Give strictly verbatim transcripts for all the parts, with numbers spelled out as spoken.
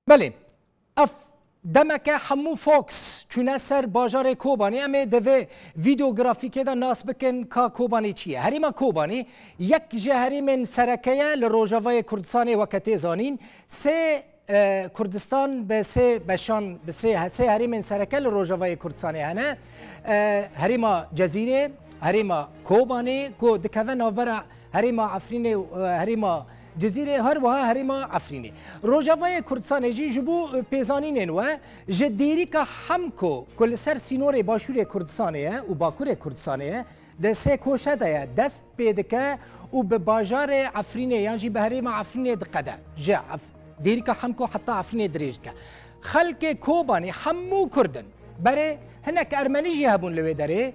Belê, ev demeke hemû Fox çûne ser bajarê Kobanê. Em ê di vê vîdeografîkê de nas bikin ka Kobanê çi ye. Herêma Kobanê yek ji herêmên sereke ye li Rojavayê Kurdistanê, weke tê zanîn. Sê, e, Kurdistan bi sê beşan, bi sê, sê herêmên sereke li Rojavayê Kurdistanê hene. E, herêma Cezîrê, herêma Kobanê ku dikeve navbera herêma Efrînê û, e, herêma Cizîrê, her wiha herêma Efrînê. Rojavayê Kurdistanê jî ji bo, e, pêzanînên we ji dêrîka Hemko ku li ser sînorê Başûrê Kurdistanê ye û Bakurê Kurdistanê ye, di sê koşe de ye, dest pê dike û bi bajarê Efrînê yan jî bi herêma Efrînê diqede. Ji Ef-, dêrîka Hemko heta Efrînê dirêj dike. Xelkê Kobanê hemû Kurd in. Berê hinek Ermenî jî hebûn li wê derê.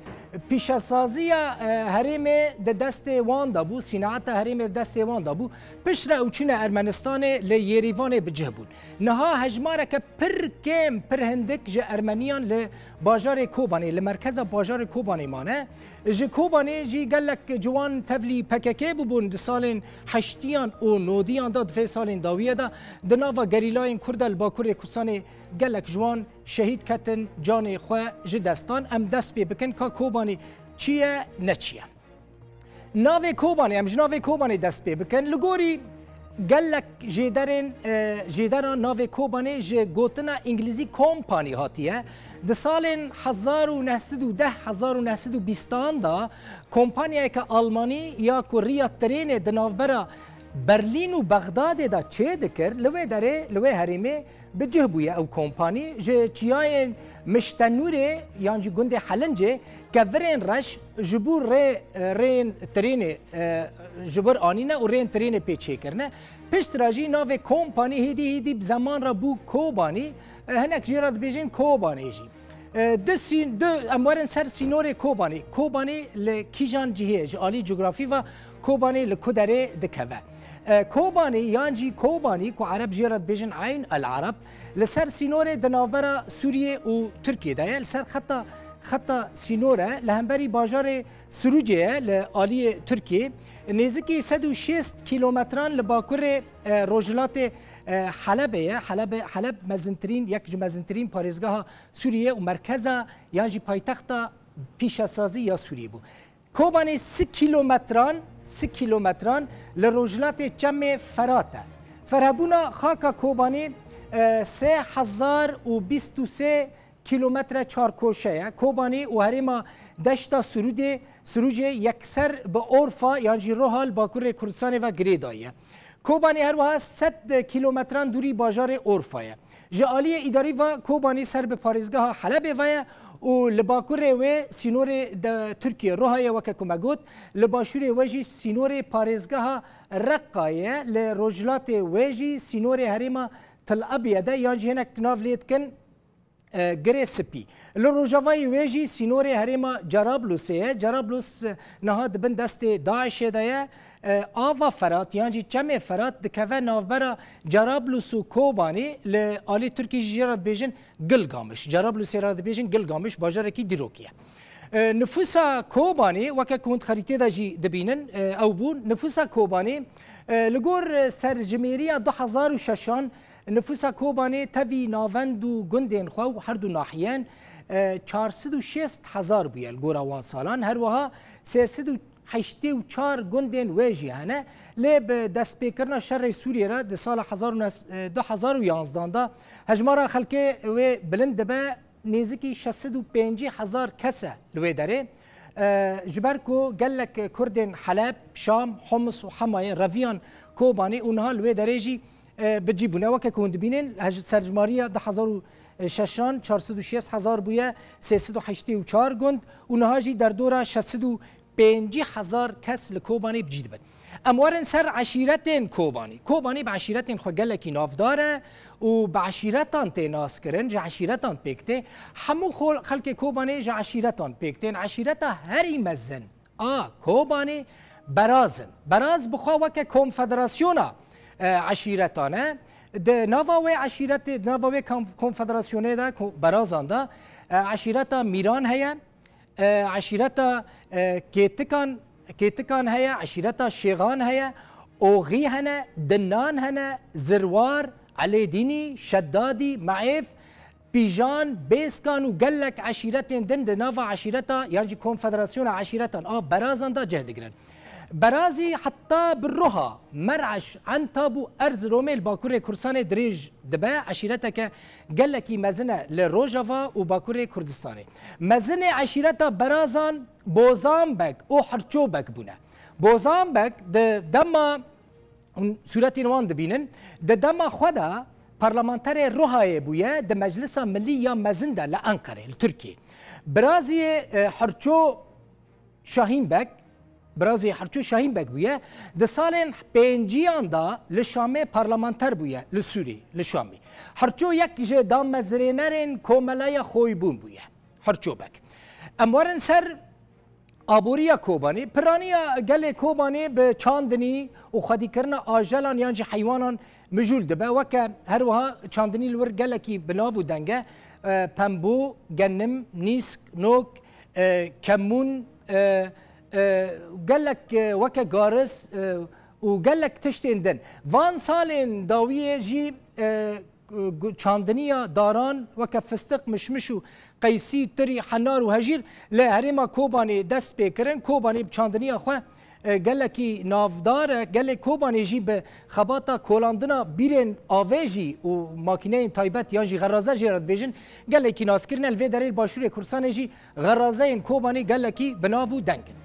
Pîşesaziya, e, herêmê di destê wan de bû, sînaeta herêmê di destê wan de bû. Piştre ew çûne Ermenistanê, li Yêrîvanê bi cih bûn. Niha hejmareke pir kêm, pir hindik ji Ermeniyan li bajarê Kobanê, li merkeza bajarê Kobanê mane. Ji Kobanê jî gelek ciwan tevlî P K K bûbûn di salên heştiyan û nodiyan de, di vê salên dawiyê de di nava gerîlayên Kurd de li Bakurê Kurdistanê gelek ji wan şehîd ketin, canê xwe ji dest dan. Em dest pê bikin ka Kobanê çi ye, ne çi ye. Navê Kobanê, em ji navê Kobanê dest pê bikin. Li gorî gelek jêderên, e, jêderan navê Kobanê ji gotina îngilîzî company hatiye. Di salên hezar û neh sed û deh, hezar û neh sed û bîstan de kompanyayeke Almanî ya ku riya tirênê di navbera Berlîn û Bexdadê de çêdikir, li wê derê, li wê herêmê bi cih bûye ew kompanî. Ji çiyayên Miştenûrê yan jî gundê Helincê kevirên reş ji bo rê, rêyên tirênê, e, ji wir anîne û rêyên tirênê pê çêkirine. Piştre jî navê kompanî hêdî hêdî bi zeman re bû Kobanî, e, hinek jê re dibêjin Kobanê jî. E, di sîn-, di, em werin ser sînorê Kobanê. Kobanê li kîjan cihê ye? Ji alî cografî ve Kobanê li ku derê dikeve? E, Kobanê yan jî Kobanî ku Ereb jê re dibêjin Eyn el Ereb, li ser sînorê di navbera Sûriyê û Tirkiyê de ye. Li ser xeta, xeta sînor e. Li hemberî bajarê Sirûcê ye, li aliyê Tirkiyê. Nêzikî sed û şêst kîlometran li bakurê, e, rojhilatê, e, Helebê ye. Helebê, Heleb mezintirîn, yek ji mezintirîn parêzgeha Sûriyê û merkeza yan jî paytexta pîşesazî ya Sûriyê bû. Kobanê sî kîlometran, sî kîlometran li rojhilatê Çemê Ferat e. Ferhebûna xaka Kobanê, e, sê hezar û bîst û sê kîlometre çarkoşe ye. Kobanê û herêma Deşta Sirûdê, Sirûcê yekser bi Orfa yan jî Roha li bakurê Kurdistanê ve girêdayî ye. Kobanê her wiha sed kîlometran dûrî bajarê Orfa ye. Ji aliyê îdarî ve Kobanê ser bi parêzgeha Helebê ve ye û li bakurê wê sînorê de Tirkiye Roha ye, weke ku me got, li başûrê wê jî sînorê parêzgeha Reqa ye, li rojhilatê wê jî sînorê herêma Til Abyad e, yan jî hinek nav lê dikin, e, Girê Spî. Li rojavayê wê jî sînorê herêma Cerablusê ye. Cerablus, e, niha di bin destê DAIŞê de ye. E, ava Ferat yan jî Çemê Ferat dikeve navbera Cerablus û Kobanê, li alî Tirkî jî jê re dibêjin Gilgamiş. Cerablusê re dibêjin Gilgamiş, bajarekî dîrokî ye. E, nifûsa Kobanê, weke ku hûn di xerîtê de jî dibînin, e, ew bû. Nifûsa Kobanê, e, li gor, e, serjimêriya du hezar û şeşan, nifûsa Kobanê tevî navend û gundên xwe û her du nahiyen, e, çar sed û şêst hezar bûye li gora wan salan. Her wiha sê sed û heştê û çar gundên wê jî hene. Lê bi destpêkirina şerê Sûriyê re di sala hezar û neh, e, du hezar û yanzdan de hejmara xelkê wê bilind dibe, nêzikî şeş sed û pêncî hezar kes e li wê derê. E, ji ber ku gelek Kurdên Heleb, Şam, Homs û Hemayê reviyan Kobanê û niha li wê derê jî, e, bi cî bûne. Weke ku hûn dibînin, hej-, serjimariya du hezar û şeşan çar sed û şêst hezar bûye, sê sed û heştê û çar gund û niha jî derdora şeş sed û pêncî hezar kes li Kobanê bi cî dibin. Em werin ser eşîretên Kobanê. Kobanê bi eşîretên xwe gelekî navdar e û bi eşîretan tê naskirin, ji eşîretan pêk tê. Hemû xol-, xelkê Kobanê ji eşîretan pêk tên. Eşîreta herî mezin a Kobanê Beraz in. Beraz bi xwe weke konfederasyona, e, eşîretan e. Di nava wê eşîretê, di nava wê konf-, konfederasyonê de, ko-, Berazan de, e, eşîreta Mîran heye, e, eşîreta, e, Kêtikan, Kêtikan heye, eşîreta Şêxan heye, Oxî hene, Dinan hene, Zirwar, Elê Dînî, Şedadî, Meêf, Pîjan, Bêskan û gelek eşîretên din di nava eşîreta yan jî Konfederasyona Eşîretan a Berazan de cih digirin. Berazî heta bi Roha, Mer'eş, Entab û Erziromê li Bakurê Kurdistanê dirêj dibe, eşîreteke gelekî mezin e li Rojava û Bakurê Kurdistanê. Mezinê eşîreta Berazan Bozan Beg û Hirço Beg bûne. Bozan Beg di dema hûn sûretên wan dibînin. Di dema xwe de parlamenterê Rohayê bûye, di Meclisa Milî ya Mezin de li Enqerê, li Tirkiyê. Biraziyê, e, Hirço Şahîn Beg, biraziyê Hirço Şahîn Beg bûye, di salên pênciyan de li Şamê parlamenter bûye, li Sûrî, li Şamî. Hirço yek ji damezrênerên Komeleya Xoybûn bûye. Hirço Beg. Em werin ser aboriya Kobanê. Piraniya gelê Kobanê bi çandinî û xwedîkirina ajelan yan jî heywanan mijûl dibe. Weke her wiha çandinî li wir gelekî bi nav û deng e. E, pembû, genim, nîsk, nok, e, kemûn, e, e, gelek, e, weke garis, e, û gelek tiştên din. Van salên dawiyê jî, e, gu-, çandiniya daran weke fistiq, mişmiş û qeysî, tirî, henar û hejîr li herêma Kobanê dest pê kirin. Kobanê bi çandiniya xwe, e, gelekî navdar e. Gelê Kobanê jî bi xebata kolandina bîrên avê jî û makîneyên taybet yan jî xeraze jê re dibêjin, gelekî naskirin e. Li vê derê li Başûrê Kurdistanê jî xerazeyên Kobanê gelekî bi nav û deng in.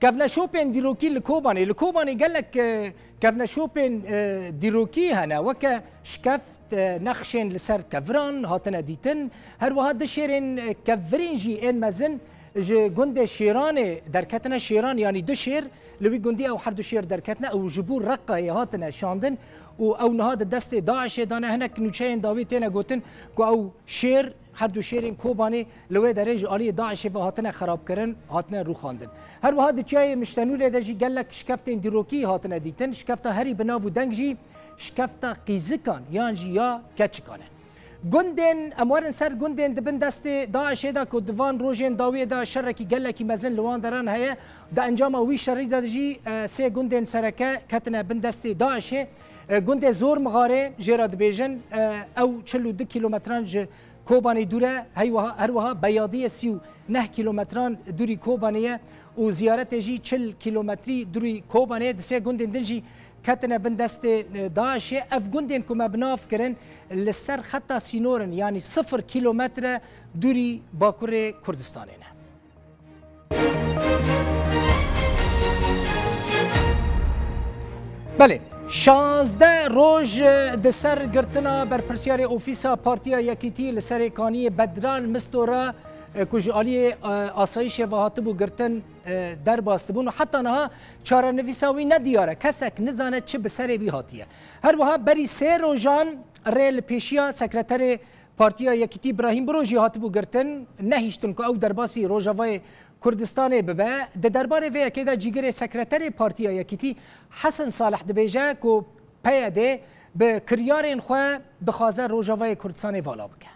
Kevneşopên dîrokî li Kobanê. Li Kobanê gelek, e, kevneşopên, e, dîrokî hene. Weke şikeft, e, nexşên li ser keviran hatine dîtin. Her wiha du şêrên, e, kevirîn jî ên mezin ji gundê Şêranê derketine. Şêran, yanî du şêr, li wî gundî ew her du şêr derketine. Ew ji bo Reqayê hatine şandin û ew niha di destê DAIŞê de ne. Hinek nûçeyên dawî têne gotin ku ew şêr, her du şêrên Kobanê li wê derê ji aliyê DAIŞê ve hatine xerabkirin, hatine rûxandin. Her wiha di çiyayê Miştenûrê de jî gelek şikeftên dîrokî hatine dîtin. Şikefta herî bi nav û deng jî şikefta qîzikan yan jî ya keçikan e. Gundên, em werin ser gundên di bin destê DAIŞê de ku di van rojên dawiyê de şerekî gelekî mezin li wan deran heye. Di encama wî şerî de jî, e, sê gundên sereke ketine bin destê DAIŞê. E, gundê Zor Mixarê jê re dibêjin, e, ew çil û du kîlometran ji Kobanê dûr e, heywiha, her wiha Beyadiyê sî û neh kîlometran dûrî Kobanê ye û Ziyaretê jî çil kîlometrî dûrî Kobanê ye. Di sê gundên din jî ketine bin destê, e, DAIŞê. Ev gundên ku me bi nav kirin li ser xeta sînor in, yanî sifir kîlometre dûrî Bakurê Kurdistanê ne. Belê, şazdeh roj di ser girtina berpirsiyarê ofîsa Partiya Yekîtî li Serêkaniyê Bedran Misto re, e, ku ji aliyê, e, asayîşê ve hatibû girtin, e, derbas dibûn û heta niha çarenivîsa wî nediyar e. Kesek nizane çi bi serê wî hatiye. Her wiha berî sê rojan rê li pêşiya sekreterê Partiya Yekîtî Birahîm Biro jî hatibû girtin, nehiştin ku ew derbasî Rojavayê Kurdistanê bibe. Di derbarê vê yekê de cîgirê sekreterê Partiya Yekîtî Hesen Salih dibêje ku P Y D bi kiryarên xwe dixwaze Rojavayê Kurdistanê vala bike.